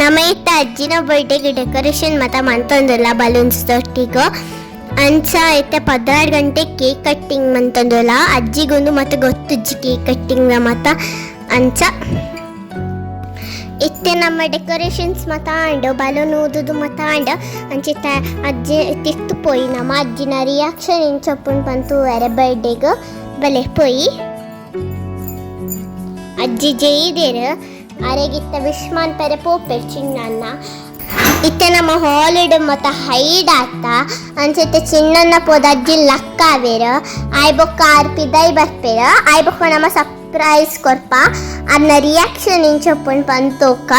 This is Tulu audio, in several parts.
ನಮ್ಮ ಇತ್ತ ಅಜ್ಜಿನ ಬರ್ಡೇಗೆ ಡೆಕೋರೇಷನ್ ಮತ ಮಂತೊಂದುಲ್ಲ ಬಲೂನ್ಸ್ ದೊಟ್ಟಿಗೆ. ಅಂಚ ಇತ್ತೆ 12 ಗಂಟೆ ಕೇಕ್ ಕಟ್ಟಿಂಗ್ ಮಂತೊಂದುಲ್ಲ. ಅಜ್ಜಿಗೊಂದು ಮತ್ತೆ ಗೊತ್ತುಜ್ಜಿ ಕೇಕ್ ಕಟ್ಟಿಂಗ್ ಮತ. ಅಂಚ ಇತ್ತೆ ನಮ್ಮ ಡೆಕೋರೇಷನ್ಸ್ ಮತ ಆಂಡ್, ಬಲೂನ್ ಊದುದು ಮತ ಆಂಡ್. ಅಂಚಿತ್ತ ಅಜ್ಜಿ ತಿರ್ತು ಪೋಯಿ ನಮ್ಮ ಅಜ್ಜಿನ ರಿಯಾಕ್ಷನ್ ಇಂಚೊಪ್ಪುಂಡು ಪಂತೂವರೆ ಬರ್ಡೇಗ್ ಬಲೆ ಪೋಯಿ. ಅಜ್ಜಿ ಜೈದೇರು ಅರೆಗಿತ್ತ ವಿಶ್ ಮನ್ಪೆರೆ ಪೋಪೆರ್ ಚಿನ್ನನ್ನ. ಇತ್ತೆ ನಮ್ಮ ಹಾಲಿಡ್ ಮತ ಹೈಡ್ ಆತ. ಅಂಚಿತ್ತೆ ಚಿನ್ನನ್ನ ಪೋದ ಅಜ್ಜಿ ಲಕ್ಕಾವೆರ್. ಆಯ್ ಬೊಕ್ಕ ಆರ್ ಪಿದೈ ಬರ್ಪೆರ್. ಆಯ್ ಬೊಕ್ಕ ನಮ್ಮ ಸರ್ಪ್ರೈಸ್ ಕೊರ್ಪ. ಅರ್ನ ರಿಯಾಕ್ಷನ್ ಇಂಚೊಪ್ಪುಂಡು ಪಂತೋಕ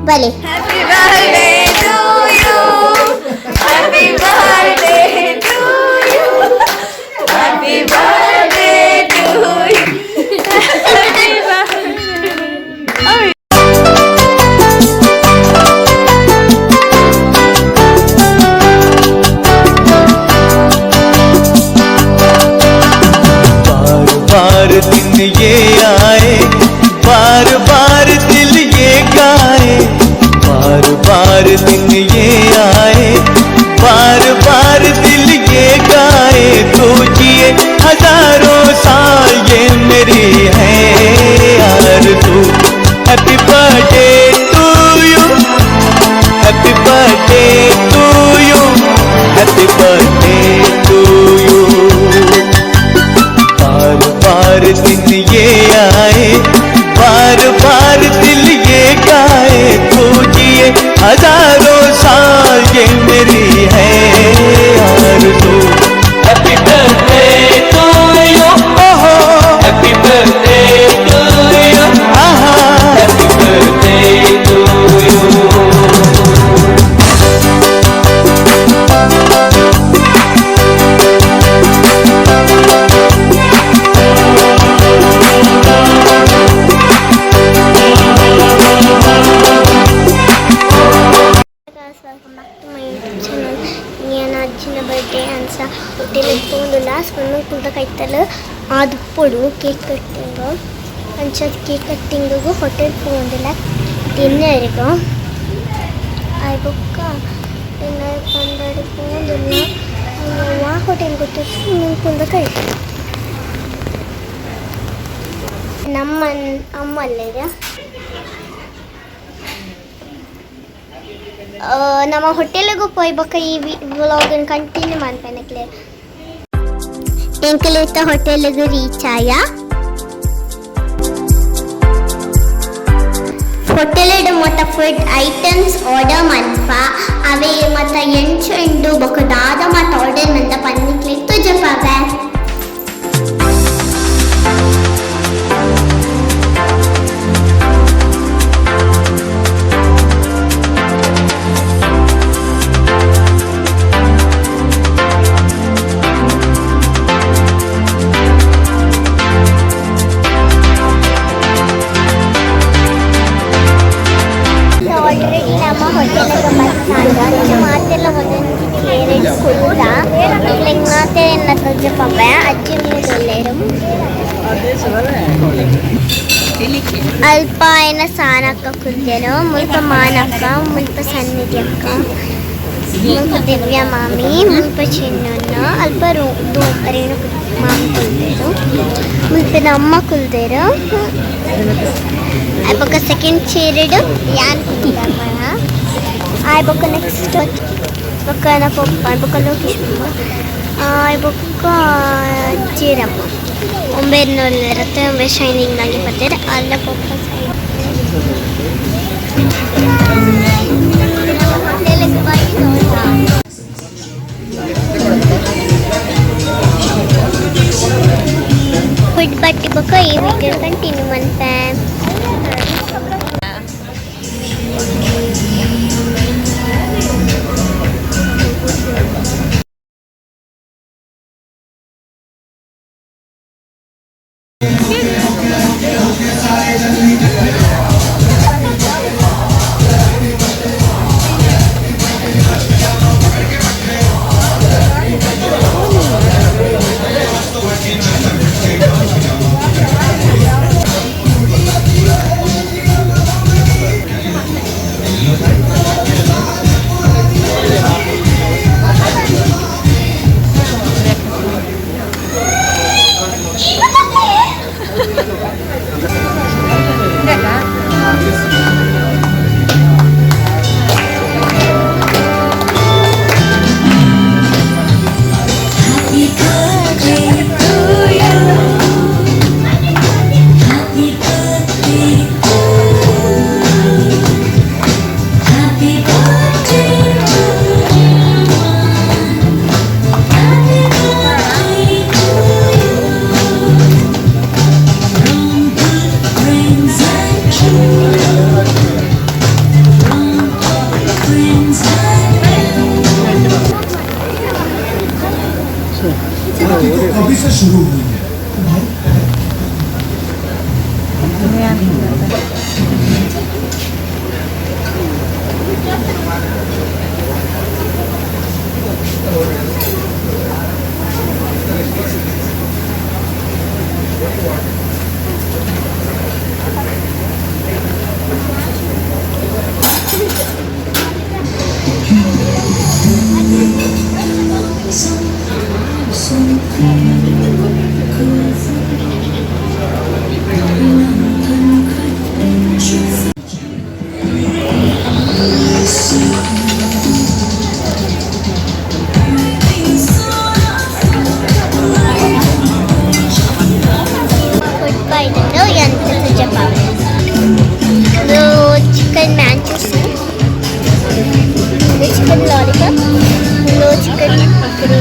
ಬಲೆ. Happy birthday to you. Happy birthday to you. Happy birthday to you. Happy birthday. बार बार दिन ये आए, बार बार दिल ये गाए, बार बार दिन ये आए, बार बार दिल ये गाए, तू जिए हजारों साल ये मेरी है आरज़ू। Happy birthday to you, happy birthday to you, happy birthday to you. बार बार दिन ये आए, बार बार दिल ये गाए, तू जिए हजारों साल ये मेरी है आरज़ू। Happy birthday to you, happy birthday to you, happy birthday to you. Guys, welcome back to my YouTube channel. ഞാൻ ಅಜ್ಜಿನ ಬರ್ಡೇ ಅನ್ಸ ಹೋಟೆಲ್ ಪೋಂದುಲ್ಲ. ಸ್ವಿಮ್ಮಿಂಗ್ ಪೂಲ್ದ ಕೈತಲ್ ಆದುಪ್ಪೊಡು ಕೇಕ್ ಕಟ್ಟಿಂಗ್. ಅಂಚ ಕೇಕ್ ಕಟ್ಟಿಂಗಿಗೆ ಹೋಟೆಲ್ ಪೋಂದುಲ್ಲ ಡಿನ್ನರ್ಗ್. ಆಯ್ ಬೊಕ್ಕ ಡಿನ್ನರ್ ಪಂಡಾಡಿ ಪೋಂದುಲ್ಲ. ವಾ ಹೋಟೆಲ್ ಗೊತ್ತು, ಸ್ವಿಮ್ಮಿಂಗ್ ಪೂಲ್ದ ಕೈತಲ್. ನಮ್ಮ ಅಮ್ಮ ಅಲ್ಲೇರ. ನಮ್ಮ ಹೋಟೆಲ್ಗೂ ಪೋಯ್ ಬೊಕ್ಕ ಈ ವ್ಲಾಗ್ ಕಂಟಿನ್ಯೂ ಮನ್ಪೆನಕ್ಲೆ. ಎಂಕುಲು ಇತ್ತ ಹೋಟೆಲ್ಗ್ ರೀಚ್ ಆಯ. ಹೋಟೆಲ್ ಮೊತ್ತ ಫುಡ್ ಐಟಮ್ಸ್ ಆರ್ಡರ್ ಮನ್ಪ. ಅವೇ ಮತ್ತ ಎಂಚ ಉಂಡು ಬೊಕ ದಾದ ಮತ್ತ ಆರ್ಡರ್ ಮಂತ ಪನ್ನಿಕ್ಲೆ ತೋಜಪಾವೆ. ಆಲ್ರೆಡಿ ನಮ್ಮ ಹೋಟೆಲ್ಗೆ ಬತ್ತಾಂಡ. ಅಂಚ ಮಾತೆಲ್ಲ ಒಂದೊಂಜಿ ಚೇರ್ ಕುಲ್ದ. ಲೈಕ್ ಮಾತೆಲ್ಲ ತೋಜಪಾವೆ. ಅಜ್ಜಿ ಮೂಲುಲ್ಲೆರ್. ಅಲ್ಪ ಏನ ಸಾನಕ್ಕ ಕುಲ್ದೆರ್. ಮುಲ್ಪ ಮಾನಕ್ಕ, ಮುಲ್ಪ ಸನ್ನಿಧಿ ಅಕ್ಕ, ಮುಲ್ಪ ದಿವ್ಯ ಮಾಮಿ, ಮುಲ್ಪ ಚಿನ್ನಣ್ಣ, ಅಲ್ಪ ರೇಣುಕ ಮಾಮಿ ಕುಲ್ದೆರ್. ಮುಲ್ಪ ಅಮ್ಮ ಕುಲ್ದೆರ್. ಬೊಕ್ಕ ಸೆಕೆಂಡ್ ಚೇರ್ಡ್ ಯಾನ್ ಕುಲ್ದಮ್ಮನ. ಆಯ್ ಬೊಕ್ಕ ನೆಕ್ಸ್ಟ್ ಬೊಕ್ಕ ನ ಪೊಪ್ಪ, ಬೊಕ್ಕ ಲೋಕೇಶ್ ಆಯ್ ಬೊಕ್ಕ ಜೀರಮ್ಮ ಒಂಬೇರ್ನೊಲ್ಲೆರತ್ತೆ. ಒಂಬೆ ಶೈನಿಂಗ್ ಆಗಿ ಬತ್ತೇರ್ ಅಲ್ಲ ಪೊಪ್ಪ ಸೈಡ್. ಹೋಟೆಲ್ಗೆ ಬಂದು ಫುಡ್ ಬಟ್ಟಿ ಬೊಕ್ಕ ಈ ವಿಡಿಯೋ ಕಂಟಿನ್ಯೂ ಮನ್ಪೆ. Food ಬೈದಂಡು ಎಂತ ಸುಜಪಾವೆ. ಇದು ಚಿಕನ್ ಮ್ಯಾಂಚೂಸಿ, ಇದು ಚಿಕನ್ ಲಾಲಿಪಾಪ್, ಇದು ಚಿಕನ್ ಗ್ರೇವಿ.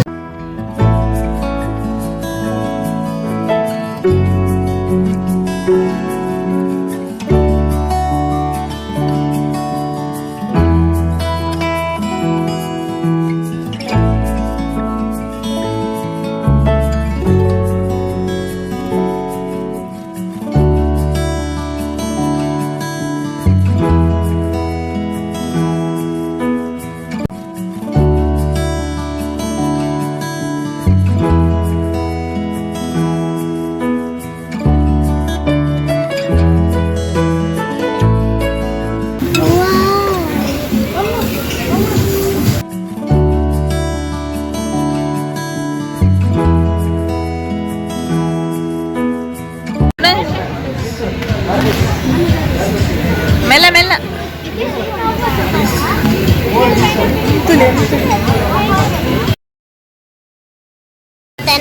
ಮೆಲ್ಲ ಮೆಲ್ಲ.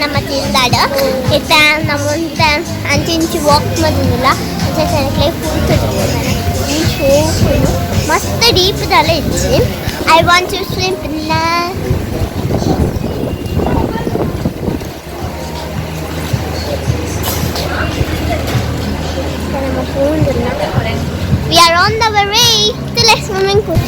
ನಮ್ಮ ತಿಂದಾಡ ಇತ್ತ ನಮ್ಮ ಅಂಚಿಂಚಿ ವಾಕ್ ಮಲ್ದಿಲ್ಲ. ಅಂಚ ಜನಕ್ಲೆ ಪೂತ ಈ ಶೋಕುಲು ಮಸ್ತ್ ಡೀಪ್ ದಾಲ ಇಜ್ಜಿ. I want to swim. ನಮ್ಮ ಪೂಂದುಲ್ಲ. We are on the way to the swimming pool.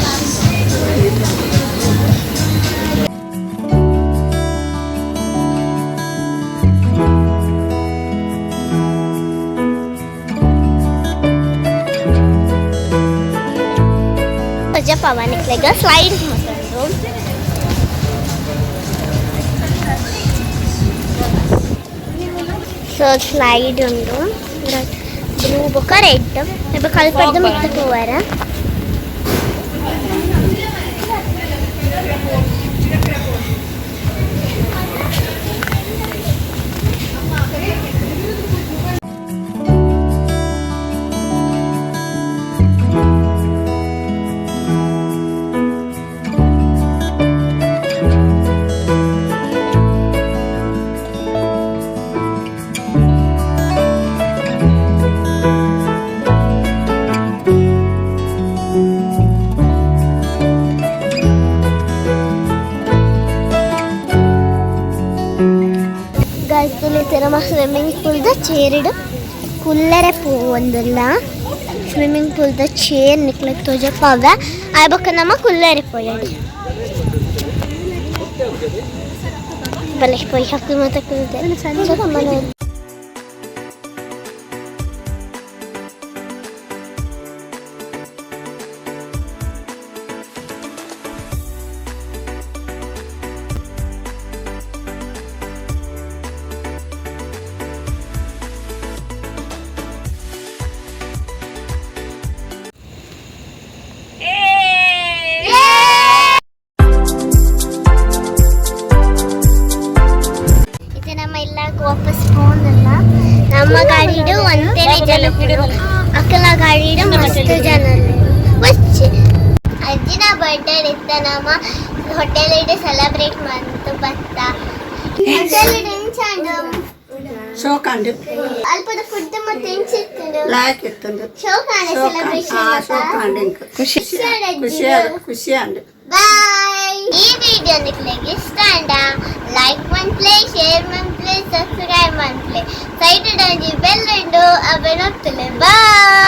ಪವನಕ್ಲೆಗ slide ಮತ್ತೊಂದು. ಸೊ ಸ್ಲೈಡ್ ಉಂಡು, ಬ್ಲೂ ಬೊಕ್ಕ ರೆಡ್. ಕಲ್ಪಡ್ದು ಮಿತ್ತ ಪೋವರ. ಗೈಸ್, ನಮ್ಮ ಸ್ವಿಮ್ಮಿಂಗ್ ಪೂಲ್ದ ಚೇರ್ಡ್ ಕುಲ್ಲರೆ ಪೋವೊಂದುಲ್ಲ. ಸ್ವಿಮ್ಮಿಂಗ್ ಪೂಲ್ದ ಚೇರ್ ನಿಕ್ಲೆಗ್ ತೋಜಪಾವೆ. ಆಯ್ ಬೊಕ್ಕ ನಮ್ಮ ಕುಲ್ಲರೆ ಪೋಯೊಲಿ. ಬಲೆ ಪೋಯಿ ಹಕ್ಕು ಮಾತ ಕುಲ್ದೆ. ಇದು ನಮ್ಮ ಇಲ್ಲಾಗ ವಾಪಸ್ ಪೋಂದಿಲ್ಲ. ನಮ್ಮ ಗಾಡಿಡು ಒಂತೇನೆ ಜನ, ಅಕ್ಕಲ ಗಾಡಿಡು ಮಸ್ತ್ ಜನ. ಬಚ್ಚಿ ಅಜ್ಜಿನ ಬರ್ಡೇ ಇತ್ತ. ನಮ್ಮ ಹೋಟೆಲ್ ಇಡು ಸೆಲೆಬ್ರೇಟ್ ಮಂತು ಬತ್ತ. ಹೋಟೆಲ್ ಇಂಚಾಂಡು. ಶೋಕಾಂಡ್. ಅಲ್ಪದ ಫುಡ್ ಮತ್ತೆ ಇಂಚಿತ್ತು. ಲಾಯಕ್ ಇತ್ತುಂಡು. ಶೋಕಾಂಡ ಸೆಲೆಬ್ರೇಷನ್. ಶೋಕಾಂಡ್ ಇಂಕ್ ಖುಷಿ ಖುಷಿ ಖುಷಿ ಅಂಡ್. ಬಾಯ್. ಈ ವಿಡಿಯೋ ನಿಮಗೆ ಇಷ್ಟ ಅಂಡ ಲೈಕ್ ಮನ್ಪ್ಲೆ, ಶೇರ್ ಮನ್ಪ್ಲೆ, ಸಬ್ಸ್ಕ್ರೈಬ್ ಮನ್ಪ್ಲೆ. ಸೈಡ್ ಒಂಜಿ ಬೆಲ್ ಉಂಡು, ಅವೆನ್ ಒತ್ತುಲೆ. ಬಾಯ್.